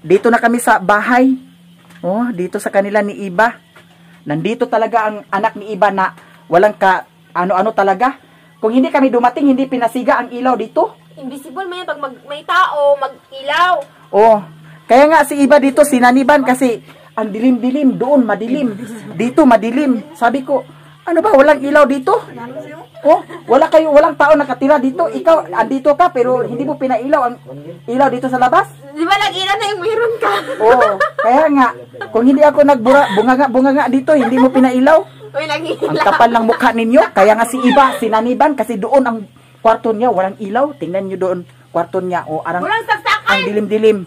Dito na kami sa bahay. Oh, dito sa kanila ni Iba. Nandito talaga ang anak ni Iba na walang ka ano-ano talaga. Kung hindi kami dumating, hindi pinasiga ang ilaw dito. Invisible man yan pag may tao, mag-ilaw. Oh, kaya nga si Iba dito sinaniban kasi ang dilim-dilim doon, madilim. Dito madilim. Sabi ko, ano ba, walang ilaw dito? Oh, wala kayo, walang tao nakatira dito. Ikaw, andito ka pero hindi mo pinailaw ang ilaw dito sa labas. Di ba nag-ilaw na yung meron ka? Oh, kaya nga, kung hindi ako nagbura, bunganga dito, hindi mo pinailaw. Uy, nag-ilaw. Ang kapal ng mukha ninyo. Kaya nga si Iba, sinaniban kasi doon ang kwarto niya, walang ilaw. Tingnan niyo doon, kwarto niya. O, arang, Walang saksakan. ang dilim-dilim.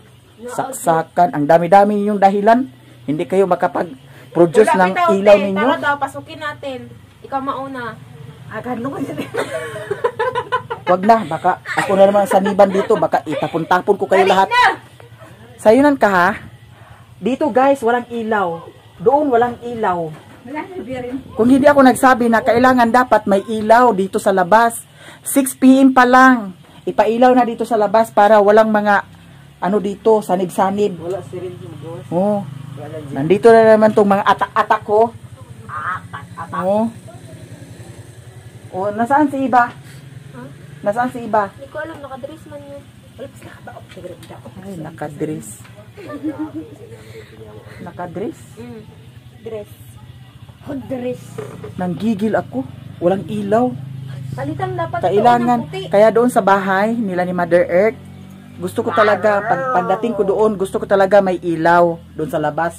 Saksakan. Ang dami-dami yung dahilan. Hindi kayo makapag-produce Wala, ng bitaw, ilaw te. ninyo. Tara daw, pasukin natin. Ikaw mauna. Agad no kasi. Wag na, baka ako na naman ang saniban dito. Baka itapon-tapon ko kayo Dali lahat. na! Sayunan ka ha. Dito guys, walang ilaw. Doon walang ilaw. Kung hindi ako nagsabi na kailangan dapat may ilaw dito sa labas. 6 p.m. pa lang. Ipailaw na dito sa labas para walang mga ano dito, sanib-sanib. Wala si rin yung gawas. Oh. Nandito na naman tong mga atak-atak ko. Atak-atak. Oh. Oh, nasaan si Iba? Huh? Nasaan si Iba? Hindi ko alam, nakadress man yun. Ay, nakadress. Nakadress? Dress. Dress. Nanggigil ako. Walang ilaw. Palitan dapat ito Kailangan, ng puti. kaya doon sa bahay nila ni Mother Earth, gusto ko talaga, pagdating ko doon, gusto ko talaga may ilaw doon sa labas.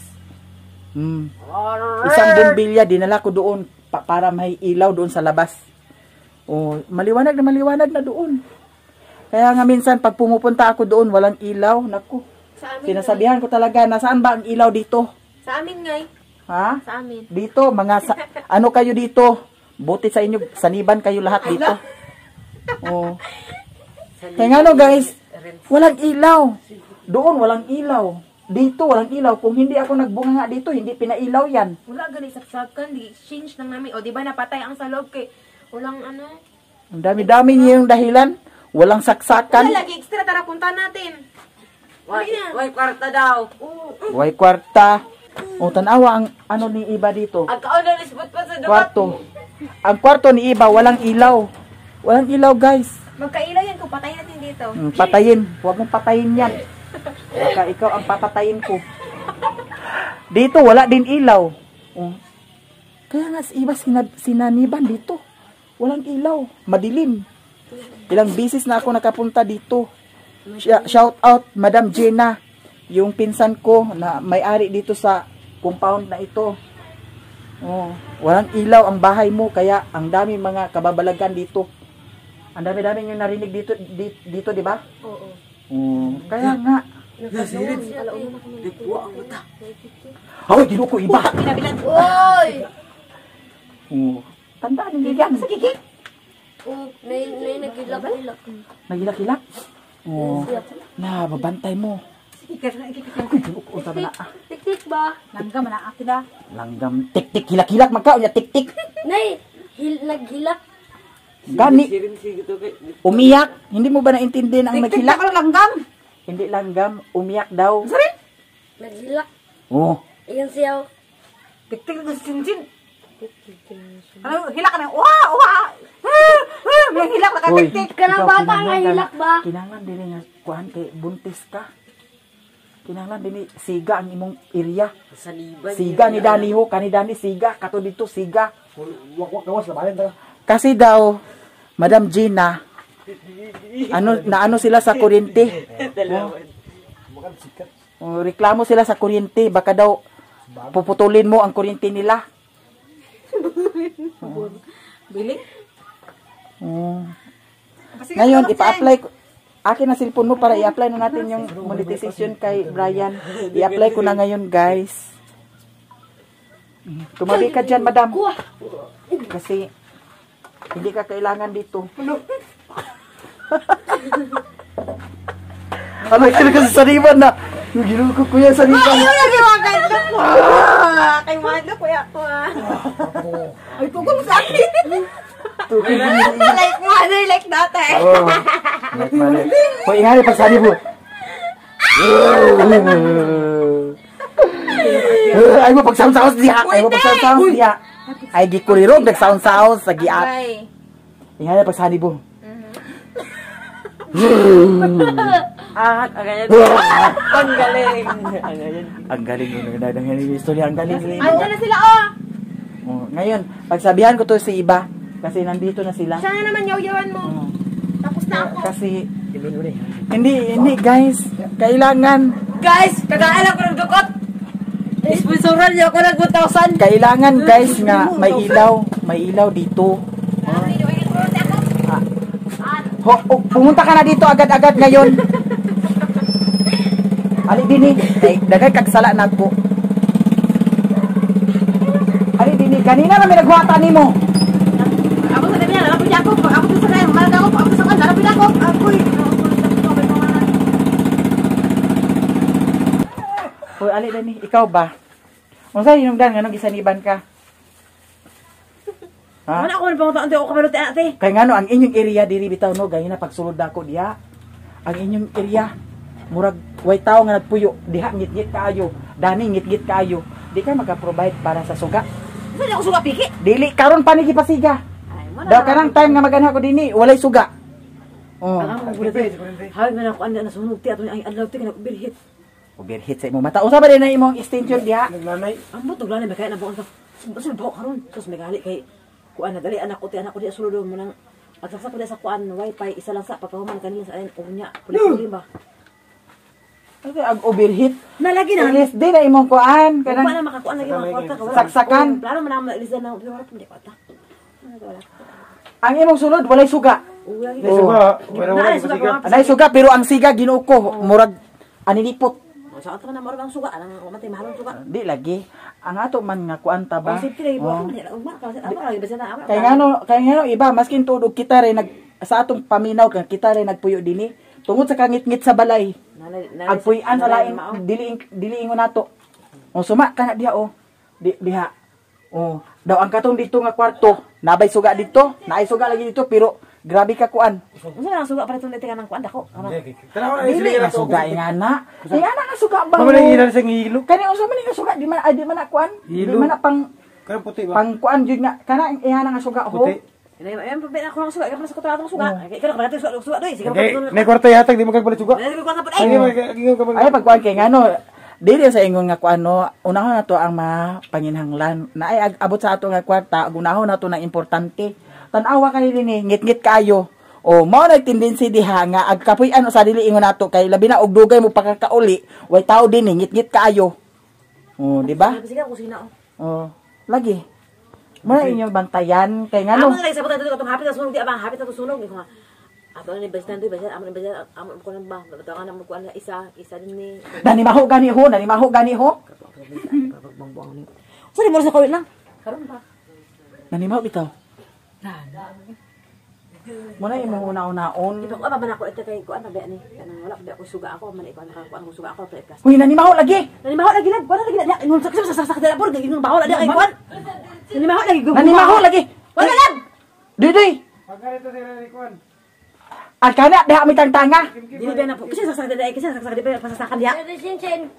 Isang bumbilya, dinala ko doon para may ilaw doon sa labas. Oh, maliwanag na doon. Kaya nga minsan, pag pumupunta ako doon, walang ilaw. Naku, Sa amin. sinasabihan ko talaga, nasaan ba ang ilaw dito? Sa amin ngay. Ha? Sa amin. Dito, mga ano kayo dito? Buti sa inyo, saniban kayo lahat dito. Oh. Kaya nga no guys, walang ilaw. Doon walang ilaw. Dito walang ilaw. Kung hindi ako nagbunga nga dito, hindi pinailaw yan. Wala gani saksakan, di exchange lang namin. O di ba napatay ang sa loob kay walang ano. Ang dami-dami niyo yung dahilan. Walang saksakan. Wala lagi extra, tara punta natin. Way, Dali na. way kwarta daw. Way kwarta. O tanawa ang ano ni Iba dito. Ang kauna lisbot pa sa dumat. Kwarto. Ang kwarto ni Iba walang ilaw. Walang ilaw guys. Magkailaw yan kung patayin natin dito. Patayin. Huwag mong patayin yan. Baka ikaw ang papatayin ko. Dito, wala din ilaw. Oh. Kaya nga si Iba sinaniban dito. Walang ilaw. Madilim. Ilang bisis na ako nakapunta dito. Shout out, Madam Jenna. Yung pinsan ko na may-ari dito sa compound na ito. Oh, walang ilaw ang bahay mo kaya ang dami mga kababalagan dito. Ang dami-dami yung narinig dito dito, di ba? Oo. Oh, kaya nga. Alauna na kami. Ay, ginoo ko iba. Oy! Oh, tandaan ninyo yan. Oh, may nagilak-ilak. Nagilak-ilak. Oh, na babantay mo. Ay, ginoo ko unsa man na. Ah. Tik-tik ba? Langgam na akin na. Langgam tik-tik hilak-hilak magkaon niya tik-tik. Nay, naghilak. Gani Si rin si gito kay. umiyak. Hindi mo ba naintindihan ang Tik-tik naghilak? na ka langgam. Hindi langgam, umiyak daw. Naghilak. Oh, Ayan siya. Tik-tik na si Chinchin. Ano, hilak ka na. Wah! Wah! Ah! Ah! May hilak na ka Hoy. tik-tik. Kanang Ikaw, bata nga kinahanglan hilak ba? Kinahanglan dili nga kuan kay buntis ka. Kinahanglan dili siga ang imong area. Saniban. Siga ni Dani ho, kani Dani siga kato dito siga. Wak wak gawas labanan ta. Kasi daw Madam Gina ano na ano sila sa kuryente. Makan sikat. Oh, reklamo sila sa kuryente baka daw puputulin mo ang kuryente nila. Biling. Oh. Ngayon ipa-apply ko akin na cellphone mo para i-apply na natin yung monetization kay Brian. I-apply ko na ngayon, guys. Tumabi ka dyan, madam. Kasi hindi ka kailangan dito. Ano kaya kasi sariban na? Yung ginoo ko kuya sariban. Kay Mado, kuya ko ah. Ay, tugol sa akin. Like mother, like daughter. Oh. Like mother. Hoy, ingani pag sari mo. Ay mo pag-sound-sound diha. Ay mo pag-sound-sound diha. Ay gikurirog nag-sound-sound sa giat. Ay. Ingana pagsanibo. Ah, ang ganyan. Ang galing. Ang ganyan. Ang galing ng nagdadang istorya, ang galing. Andiyan na sila, oh! Oh, ngayon, pagsabihan ko to sa iba kasi nandito na sila. Siya na naman yaw-yawan mo. Oh. Tapos na ako. Kasi hindi guys, kailangan Guys, kagaalam ko ng dukot. Sponsoran niyo ako ng 1,000. kailangan guys nga may ilaw dito. Ho, oh, pumunta ka na dito agad-agad ngayon. Ali dinhi, kay daghay kag sala nako. Ali dinhi, kanina na may naghuwata nimo. Ako sa kanya, ako Jacob, ako sa kanya, mahal ako, ako sa kanya, ako Jacob, ako'y. Hoy, ali dinhi, ikaw ba? Unsa hinungdan nganong gisaniban ka? Ha? Wala ako nang pangunta, ako kabalot ate. Kay ngano ang inyong area diri bitaw no, gayuna pagsulod dako diha. Ang inyong area murag way tawo nga nagpuyo diha ngitngit kaayo, dani ngitngit kaayo. Di ka maka-provide para sa suga. Saan ako suga piki? Dili karon pa ni gipasiga. Ay, wala. Daw kanang time nga maganha ko dinhi, walay suga. Oh. Ang among gulat. Hawi man ako anda nasunog ti ato ang adlaw ti kanang overheat. Overheat sa imong mata. Unsa ba din na imong extension diha? Naglanay. Ambot og lanay makaya na buon ka. Sa buok karon, sus megali kay kuan na dali anak ko ti anak ko di sulod mo nang pagsaksak ko di sa kuan wifi isa lang sa pagkahuman kanila sa anin unya puli-puli ba. Ano ag overheat? Nalagi na. LSD na imong kuan Kuan kanang na makakuan lagi mga kwarta ka. Saksakan. Plano man na ilisa na pero wala pa di kwarta. Wala. Ang imong sulod walay suga. Lagi. May suga. Wala wala Naa, suga, pasiga. Anay suga pero ang siga Ginoo ko murag aninipot. Sa ato man na ang suga, alang matay mahal ang suga. Di lagi. Ang ato man nga kuan ta ba? Ba? Safety lagi po. Oh. Kay Kay ngano iba maskin tuod og kita rin nag sa atong paminaw kang kita rin nagpuyo dinhi tungod sa kangitngit sa balay. Agpuy-an sa laing dili dili ingon nato. O suma kana diha o. Di, diha. O daw ang katong dito nga kwarto, nabay suga dito, naay suga lagi dito pero grabe ka kuan. Unsa man ang suga para itong nitikan ng kuan dako. Tara ko Dili nga suga ingana. Ingana nga suga ba? Mama nang ilan sa ngilo. Kani unsa man nga suga di man ay di man na kuan. Di Hilo. man na pang Kanang puti ba? pang kuan jud nga kana ang ingana nga suga ho. Puti. Ayan pa ako ang suga, kapag sa kutrato ang suga. Ikaw na suga suga doy. Sige Okay, nay kwarta yatag di magkapalit suga. Ay, kwarta pud Ay, ay. ka man. Ay pagkuan kay ngano dili sa ingon nga kuan no, unahon nato ang mga panginhanglan na ay abot sa ato nga kwarta, gunahon nato ng importante. Tan-awa kani dinhi, ngitngit kaayo. O mao na tendency diha nga ag kapuy-an sa dili ingon nato kay labi na og dugay mo pagkakauli, way tao dinhi ngitngit kaayo. O, di ba? Sige ako kusina. O, lagi. Mo na inyong bantayan kay ngano. Amo na lang sa butan dito katong hapit na sunog di abang hapit na sunog ko nga. Ato ni basta doy basta amo ni basta amo ko nang ba batangan amo ko na isa isa din ni. Nanimaho gani ho, nanimaho gani ho. Sorry mo sa kawit lang. Karon pa. Nanimaho bitaw. Mo na imong una-unaon. Di ba ko ba na ako ito kay kuan ba ni kanang wala ba ako suga ako man ikuan ka kuan ko suga ako pa plus. Uy, nanimaho lagi. Nanimaho lagi lang, kuan lagi lang. Ingon sa sa sa sa por ingon baho lagi kay kuan. Nanimaho lagi. Nanimaho lagi. Wala lang. Dudoy. Pagkarito sila ni Kwan. Ang kana diha may tangtanga. Dili ba na po. Kasi sa sa kasi sa sa di ba pasasakan diha. Sin-sin.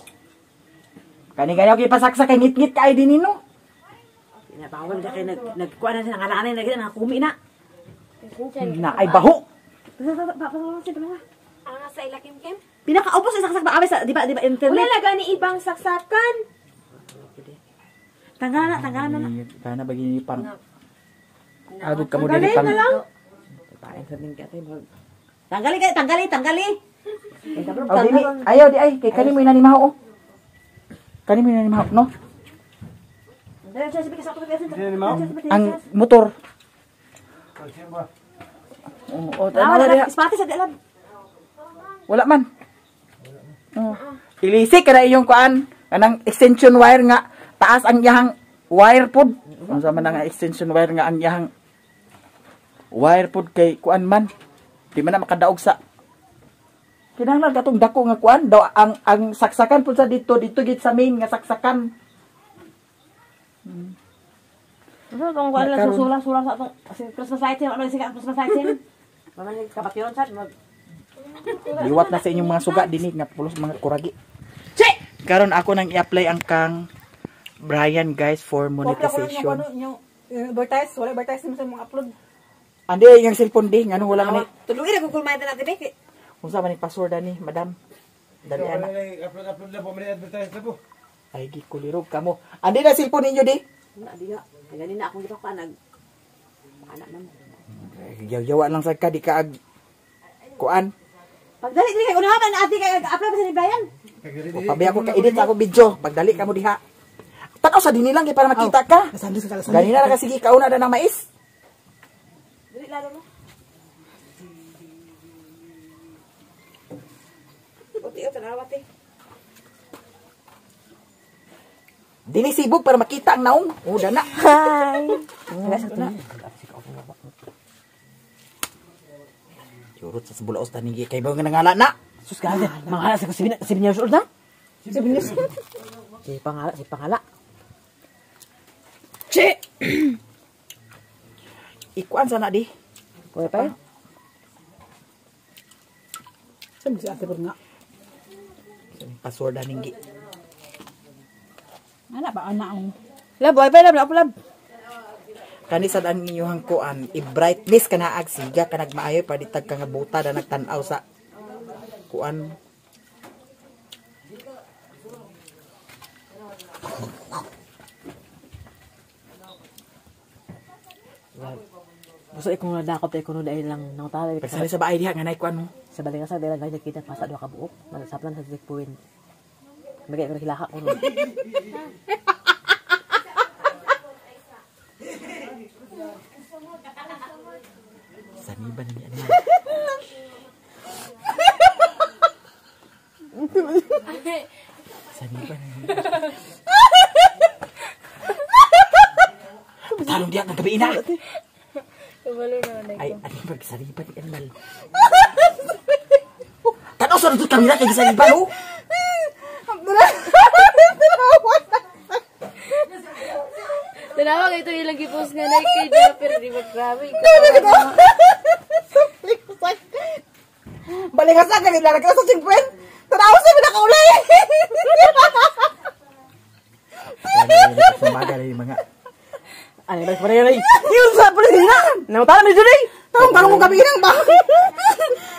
Kani gani okay pasaksa kay ngitngit kay din nino. Pinabawal na kay nag nagkuan na sila ngalanay na gid nakumi na. Sin-sin. Na ay baho. Ang nasa ila Kim Kim? Pinakaubos sa saksak ba sa di ba internet. Wala na gani ibang saksakan. Tanggalan na, tanggalan na. Kana bagi pang Agod kamo diri pang. Tanggali kay, tanggali, tanggali. Oh, dili. Ayaw di ay kay kani mo inanimaho oh. Kani mo inanimaho no. Ang motor. Oh, oh, tanawa diha. Ispati sa alam. Wala man. Oh. Ilisik kada iyong kuan kanang extension wire nga taas ang iyang wire pod. Unsa man ang extension wire nga ang iyang wire pod kay kuan man. Di man na makadaog sa kinahanglan katong dako nga kuan daw ang saksakan pud sa dito dito gid sa main nga saksakan. Ano tong kuan lang susula sula sa atong Christmas lights, ano siya Christmas lights. Mama ni kapatyon sa mag Liwat na sa inyong mga suga dinhi nga pulos mga kuragi. Karon ako nang i-apply ang kang Brian, guys, for monetization. Advertise, wala advertise mo sa mga upload. Andi yung cellphone di ngano wala man ni. Tuluin na kung kulmayan natin eh. Unsa man ni password ani, madam? Dali ana. Upload upload na po man advertise na po. Ay gikulirog kamo. Andi na cellphone ninyo di. Wala diha. Ay gani na akong gipa nag anak na mo. Yaw-yawa lang sad ka di ka ag kuan. Pagdali dili kay unahan man ate kay upload sa ni Brian. Pabi ako ka-edit sa ako video. Pagdali ka mo diha. Tanaw sa dinhi lang kay para makita ka. Ganina ra ka sige kauna na ng mais. Dili lalo mo. Uti tanawa te. Dili sibog para makita ang naong. Oh, dana. Hi. Yurot sa bulaos tani kay ba nga nangala na. Sus ka mangala sa 7 years old na. 7 years. Si pangala, si pangala. Che. Ikuan sana di. Kuya pa. Saan si ate nga? Password aning gi. Ana ba ana ang. Lab, wifi lab, lab, lab. Kani sad ang inyong kuan, i-brightness kana ag siga ka nagmaayo pa ditag ka nga buta da nagtan-aw sa kuan. Gusto ko nga dakop tayo kuno dahil lang nang tala Pagsali sa baay diha nga nay kuan mo. Sa balik sa dahil lang kita pasa duha ka buok. Magsaplan sa checkpoint. Magay ko hilaka kuno. Saniban ni ano. Saniban ni. Talong diha ng gabi na. Kabalo naman. Ay, ano ba gisaniban ni animal? Tanaw sa rito kamera kay gisaniban oh. Tanawa kay ito ilang gipost nga na kay Dina, pero di ba grabe. Balik sa kanila nagka sa checkpoint. Tanaw sa pinakaulay. Sumaga na yung mga Ano ba pa rin? Yun sa pala na. Namutala mi diri. Tarong tarong ko gabi nang ba.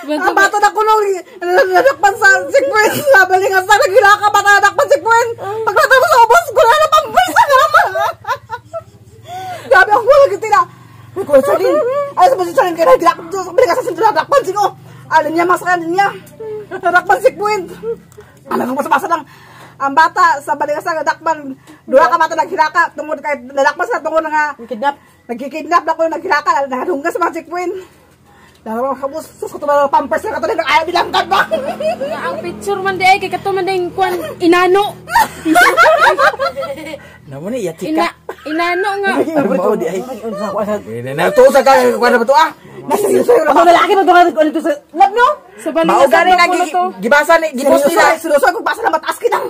Ang bata na kuno nadakpan sa checkpoint sa balingas na naghilaka bata nadakpan checkpoint. Pagkatapos sa ubos ko na pampers na naman. Grabe ang wala gid tira. Ko sa din. Ay sa sa din kay nagilak sa balingas sa nadakpan sino. Alin niya mas alin niya. Nadakpan checkpoint. Alam mo basa lang. Ang bata sa balingas na nadakpan, duha ka bata naghilaka tungod kay nadakpan sa tungod nga Kidnap. nagkikidnap na ko naghilaka nahadungga sa mga checkpoint. Dalawa kabus sus ko tumalo pampers na katulad ng ayaw bilangkan ba. Ang picture man di ay kay kato man ding kwan inano. Namo ni iya Ina chika. inano nga. Ano mo di ay. Na to sa ka kuan na ba to ah? Naseryoso yun ako lalaki magduha ko dito sa lab no. Sa Mao balingas gani na na ko to. gibasa ni gipost Seryoso, nila. seryoso ako basa na mataas kitang.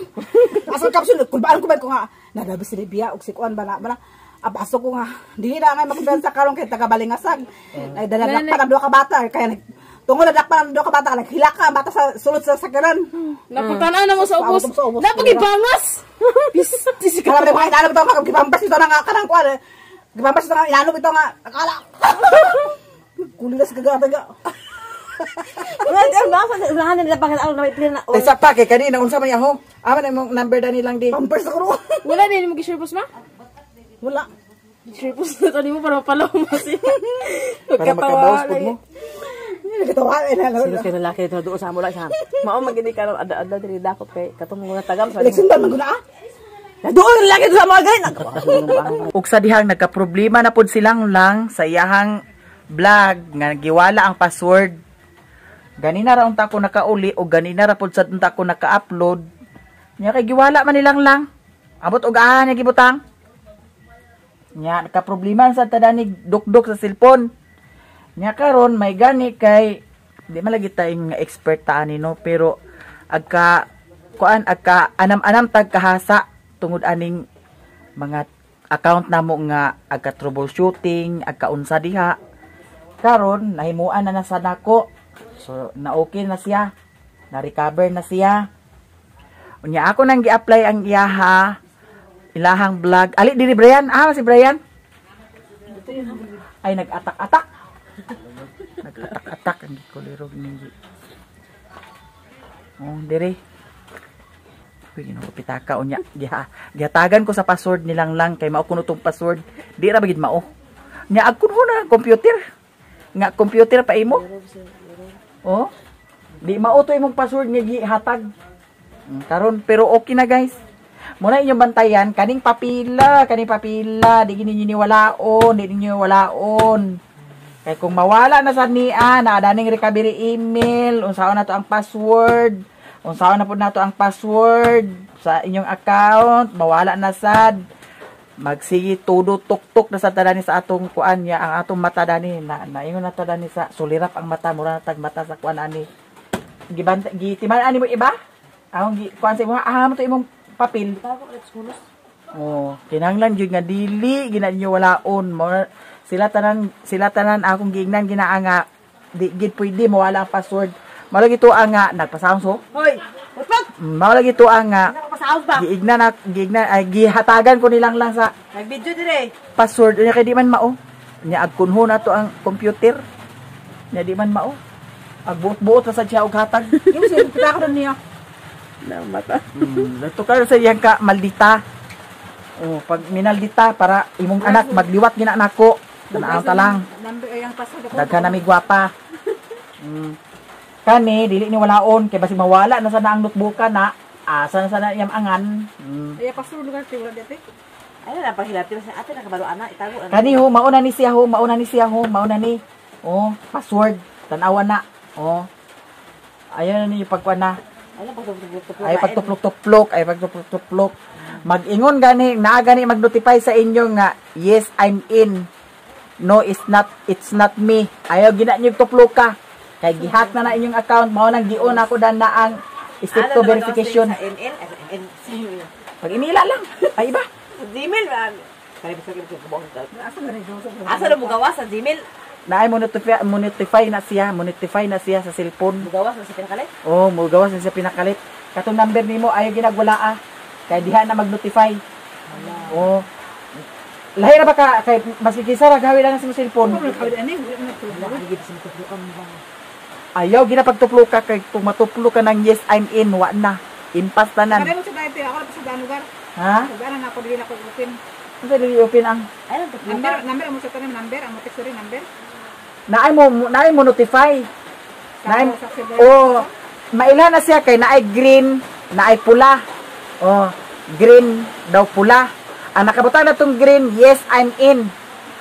Asa caption kulbaan ko ba ko nga nagabi si Libya og si kuan ba na ba na abaso ko nga dili na nga makumpiyansa karon kay taga Balingasag. Ay daladakpan ang duha ka bata kaya nag tungod nadakpan ang duha ka bata naghilaka ang bata sa sulod sa sakyanan. Naputana na mo sa ubos. Paabot sa ubos. Napagibangas. Pistis ka. Alam mo kahit alam ito nga gipampas ito na nga kanang kuan. Gipampas ito nga inano ito nga akala. Kulilas kagataga. Taysa pa kay kanina unsa man yaho? Ama na imong number dani lang di. Pampers ako ro. Wala din mo gi-share post ma? Wala. Share post na to nimo para mapalaw mo siya. Para makabawas pud mo. Nagkatawa eh na. Serius kayo lalaki dito doon sa amo lang siya. Mao magini karon ada-ada diri dakop kay katong mga tagam sa. Eleksyon ba maguna ah? Doon lalaki dito sa mga gay. Ug sa dihang nagka-problema na pud silang lang sa iyahang vlog nga giwala ang password. Ganina ra unta ko nakauli o ganina ra pud sad unta ko naka-upload. Nya kay giwala man nilang lang. Abot og aha niya gibutang. Nya nagka-problema sa tadani dukduk sa cellphone. Nya karon may gani kay di man lagi tayong nga expert ta ani no, pero agka kuan agka anam-anam tag kahasa tungod aning mga account namo nga agka troubleshooting, agka unsa diha. Karon nahimuan na na sa nako. So na okay na siya. Na-recover na siya. Unya ako nang gi-apply ang iyaha ilahang vlog. Ali diri Brian. Ah, si Brian. Ay nag-atak-atak. Nag-atak-atak ang gikulirog ningi. Oh, diri. Uy, ginoo pitaka unya. Gihatagan ko sa password nilang lang kay mao kuno tong password. Di ra bagid mao. Nya agkon ho na computer. Nga computer pa imo. Oh. Di mao to imong password nga gihatag. Karon pero okay na, guys. Muna inyong bantayan kaning papila, di ninyo niwalaon, di ninyo walaon. Kay kung mawala na sa niya, naa daning recovery email, unsaon na to ang password, unsaon na pud nato ang password sa inyong account, mawala na sad. Magsige todo tuktok na sa tadani sa atong kuan niya, ang atong mata dani na naingon na ta dani sa sulirap ang mata, mura na tag mata sa kuan ani. Gibanta gitiman ani mo iba? Ahong gi kuan sa imo, ah mo to imong papel. Oh, kinahanglan gyud nga dili gina ninyo walaon. Mao na sila tanan akong giingnan ginaa nga di gid pwede mawala ang password. Mao lagi to ang nga nagpasahon so. Hoy! Utpag! Mao lagi to ang nga Nakapasaos ba? giignan na giignan ay gihatagan ko nilang lang sa Nag-video dire. password unya kay di man mao. Nya agkunho na to ang computer. Nya di man mao. Agbuot-buot ra sad siya og hatag. Yung siya, kita ko niya. Na mata. Dato ka sa iyang ka maldita. Oh, pag minaldita para imong anak magliwat gina nako. Tanaw ta lang. Number ay ang password ako. Daghan na mi gwapa. Kani dili ni walaon kay basig mawala na sana ang notebookan na asa na sana iyang angan. Ay, password lugar kay wala dito. Ay na pahilati sa ate nakabalo ana itago ana. Kani ho, mauna ni siya ho, mauna ni siya ho, mauna ni. Oh, password. Tanawan na. Oh. Ayaw na ninyo pagkuan na. Ay na pagtuplok-tuplok. Ay pagtuplok-tuplok, ay pagtuplok-tuplok. Mag-ingon gani, naa gani mag-notify sa inyo nga yes, I'm in. No, it's not me. Ayaw gina niyo tuploka. Kay gihack na na inyong account, mao nang giuna ko dan na ang step 2 verification. Sa ML, sa M, Pag imila lang. Ay iba. sa Gmail ba? Kaya ba sa kabuang Asa na rin Asa na mugawas sa Gmail? Naay mo notify na siya, mo notify na siya sa cellphone. Mugawas na sa pinakalit? Oh, mo gawas na siya pinakalit. Katong number nimo ayaw ginagwala ah. Kay diha na mag-notify. Oh. Lahi ra ba ka kay maski kinsa ra gawi lang sa imong cellphone. Ayaw gina pagtuplo ka kay kung matuplo ka ng yes, I'm in, wa na. Impas tanan. Kada mo sa dati, ako na sa lugar. Ha? Lugar na ako dili na ako open. Unsa dili open ang Ay lang tuplo Number, ka. number amo sa tanim number, amo text rin number. Naay mo notify. Naay Sa oh, maila na siya kay naay green, naay pula. Oh, green daw pula. Ang nakabutang na tong green, yes, I'm in.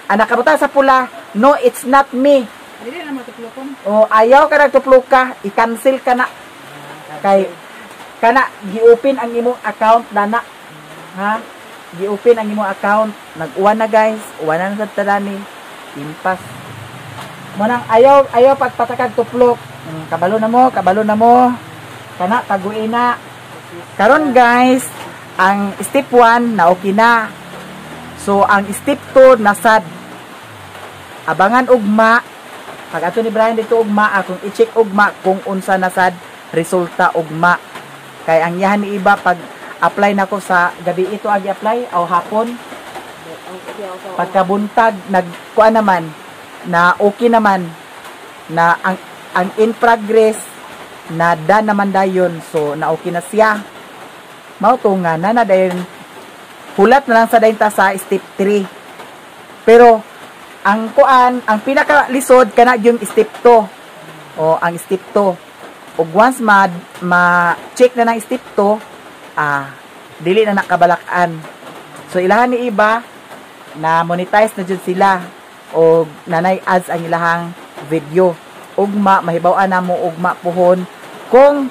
Ang nakabutang sa pula, no, it's not me. Dili na mo tuplokon. Oh, ayaw ka nagtuplo ka, i-cancel ka na. Kay kana gi-open ang imong account na na. Ha? Gi-open ang imong account. Nag-uwan na, guys. Uwan na sa tadani. Impas. Mo nang ayaw ayaw pagpatakag tuplok. Kabalo na mo, kabalo na mo. Kana taguin na. Karon, guys, ang step 1 na okay na. So ang step 2 nasad. Abangan ugma. Pag ato ni Brian dito ugma, akong i-check ugma kung unsa na sad resulta ugma. Kay ang yahan ni iba pag apply nako sa gabi ito agi apply o hapon, pagkabuntag nagkuan naman na okay naman na ang in progress na done naman dayon, so na okay na siya. Mao to nga na na dayon hulat na lang sa dayon ta sa step 3, pero ang kuan, ang pinaka lisod kana yung step 2. O ang step 2, ug once ma ma-check na ng step 2, ah, dili na nakabalak-an. So ilahan ni iba na monetize na jud sila o nanay ads ang ilahang video. Ugma mahibaw-an na mo ugma puhon kung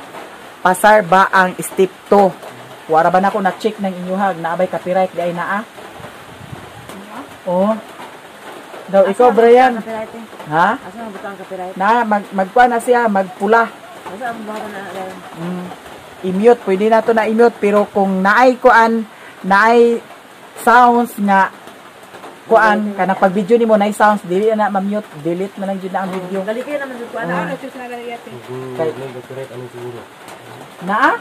pasar ba ang step 2. Wara ba nako na check ng inyuhag naabay copyright di ay naa? Oh, daw ikaw, Brian. Copyright eh. Ha? Asa ang butang copyright? Na magkuan na siya, magpula. Asa ang butang na I-mute, pwede na to na i-mute, pero kung naay kuan, naay sounds nga kuan kanang pag video nimo na sounds dili na ma-mute, delete na lang jud na ang video. Dali kayo naman sa kuan. Ano choose na gali yate. Kay copyright ano siguro. Naa?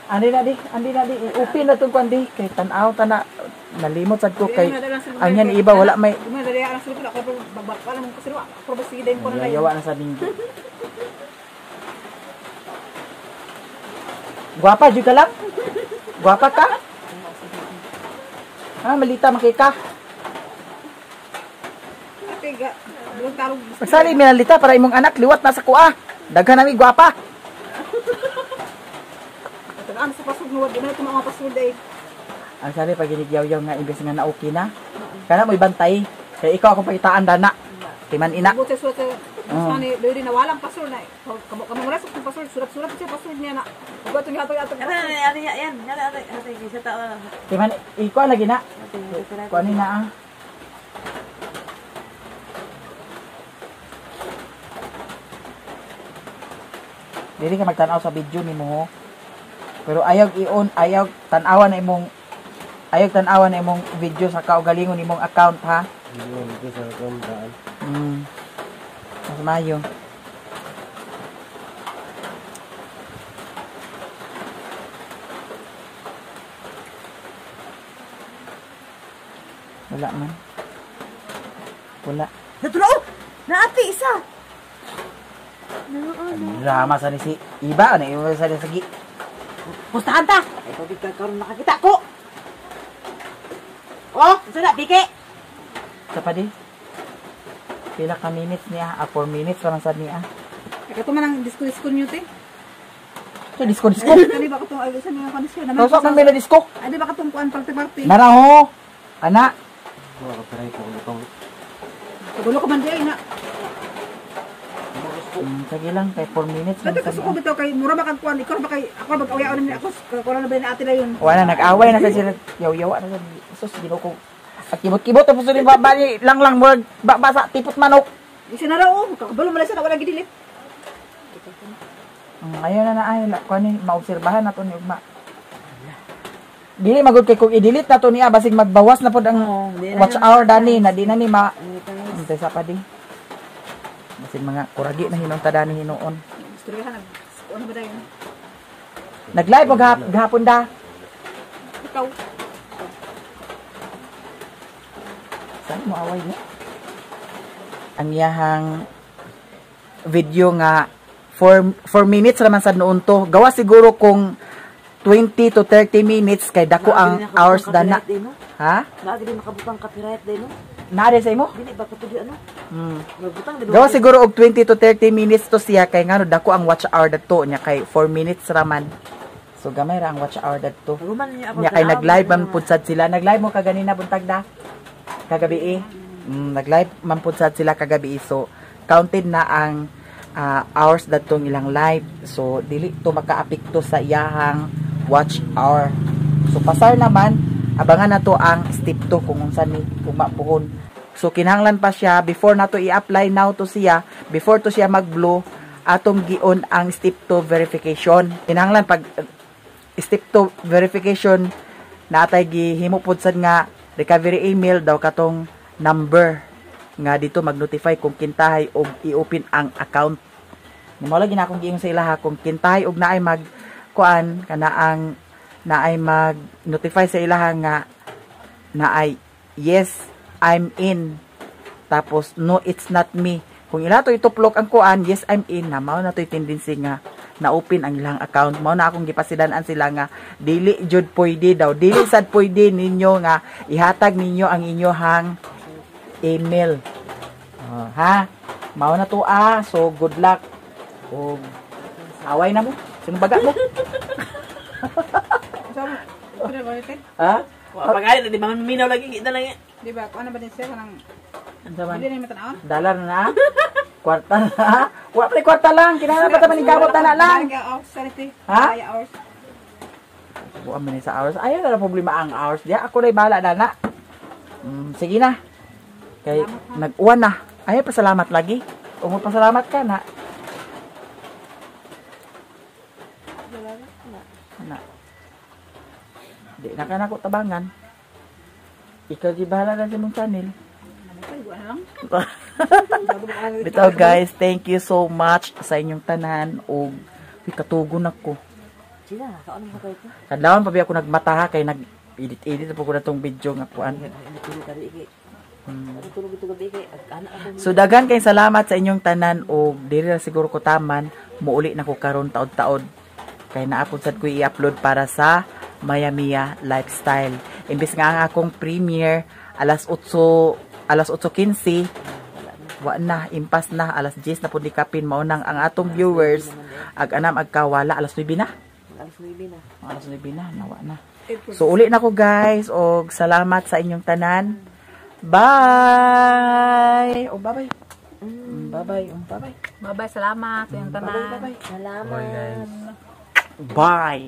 Andi na di, i-open na tong kuan di kay tan-aw ta na nalimot sad ko kay ang yan iba wala may dali ang sulod ako bagbak lang ko sila. Ako ba sige din ko na yawa na sa dinggi. Guwapa jud ka lang? Guwapa ka? Ah, malita makika. Pagsali minalita para imong anak liwat na sa kuha. Daghan nami guwapa. Ang sa pasod mo, di man ito mga pasod ay. Ang sabi pag ginigyaw-yaw nga imbes nga na okay na. Kana mo'y bantay. Kay ikaw akong pakitaan dana. Timan ina. Buti suot sa ni dili na walang pasod na. Kamo kamo wala sa pasod, surat-surat siya pasod niya na. Ugat nga ato ato. Ano yan? Ano sa tao. Timan ikaw lagi na. Kuan ni na ah. Dili ka magtan-aw sa video nimo ho. Pero ayaw i-on, ayaw tan-awan na imong video sa kaugalingon imong account ha. Dito sa account daan. Mas mayo. Wala man. Wala. Natulo! Naati isa. Drama sa ni si Iba ano iba sa ni sige. Pustahan ta. Ay pabig ka karon nakakita ko. Oh, unsa na bike? Sa pa di? Pila ka minutes niya? 4 minutes pa lang sad niya. Kato man ang disco-disco niyo te. So disco-disco. Kani ba katong ay sa niya kan siya naman. Tusok man may disco. Ay di ba katong kuan party-party. Nara ho. Ana. Mga copyright ko itong. Kagulo ka man di ay na. Sige lang kay 4 minutes lang Dati sad kaso ko bitaw kay mura ba kang kuan ikaw ba kay ako mag-away ni ako kuan na ba ni ate na yun. Wala nag-away na sa sila. Yaw-yaw na sa sus Ginoo ko. At kibot-kibot tapos rin ba bali lang lang murag ba sa tipot manok. Isa na raw oh, kakabalo man sa wala gidilit. Ayaw na na ay kuan ni maobserbahan nato ni ugma. Dili magud kay kung i-delete nato niya basig magbawas na pod ang watch hour dani na di na ni ma untay sa pa di. Basig mga kuragi na hinungta dani hinuon. Istoryahan nag ano ba dayon? Nag-live og gahapon da. Ikaw. Saan mo away niya? Ang iyahang video nga 4 minutes raman sad noon to. Gawa siguro kung 20 to 30 minutes kay dako ang hours dana. Ha? Naa gid makabutang copyright day no? Naa sa imo? Dili ba katudi ano? Magbutang din. Gawa siguro og 20 to 30 minutes to siya kay ngano dako ang watch hour dadto nya kay 4 minutes raman. So gamay ra ang watch hour dadto. Nya kay nag-live man pud sad sila. Nag-live mo kaganina buntag da. Kagabi eh. Nag-live man pud sad sila kagabi so counted na ang hours dadtong ilang live. So dili to makaapekto sa iyahang watch hour. So pasar naman abangan na to ang step 2 kung unsa ni pumapuhon. So kinahanglan pa siya before nato i-apply now to siya, before to siya mag-blue atong gion ang step 2 verification. Kinahanglan pag step 2 verification natay gihimo pud sad nga recovery email daw katong number nga dito mag-notify kung kintahay og i-open ang account. Mao lagi na akong giingon sa ilaha kung kintahay og naay mag kuan kana ang naay mag-notify sa ilaha nga naay yes I'm in, tapos no it's not me. Kung ila to ituplok ang kuan yes I'm in na mao na to'y tendency nga na-open ang ilang account. Mao na akong gipasidan-an sila nga dili jud pwede daw, dili sad pwede ninyo nga ihatag ninyo ang inyohang email. Ha? Mao na to ah. So good luck. Og away na mo. Sino baga mo? Ha? Pagay di ba minaw lagi kita lang. Di ba? Kuan na ba din siya kanang Hindi na matan-aon? Dalar na. Kwarta na. Wa pa kwarta lang. Kinahanglan pa ta man kamot na lang. Ha? Buang man sa hours. Ayaw na problema ang hours diya. Ako ray bahala na na. Sige na. Kay nag-uwan na. Ayaw pasalamat lagi. Kung pasalamat ka na. Na. Di na ka na ko tabangan. Ikaw di bahala na sa imong channel. Bitaw guys, thank you so much sa inyong tanan og uy, katugon ako. Sila, kaon mo kayo ko. Kadlawon pa biya ako nagmata ha kay nag edit-edit po ko na tong video nga kuan. Tulog gabi kay. Tulog ito gabi kay. Anak ako. So daghan kay salamat sa inyong tanan og diri ra siguro ko taman, muuli na ko karon taod-taod. Kay naapod sad ko i-upload para sa Maya Mia Lifestyle. Imbes nga ang akong premiere alas 8, alas 8:15, wa na, impas na, alas 10 na pud ni kapin. Mao nang ang atong viewers ag anam agkawala alas 9 na. Alas 9 na. Alas 9 na, nawa na. So uli na ko guys og salamat sa inyong tanan. Bye. Oh, bye-bye. Bye-bye. Oh, bye-bye. Bye-bye, salamat sa inyong tanan. Bye-bye. Salamat. Bye guys. Bye.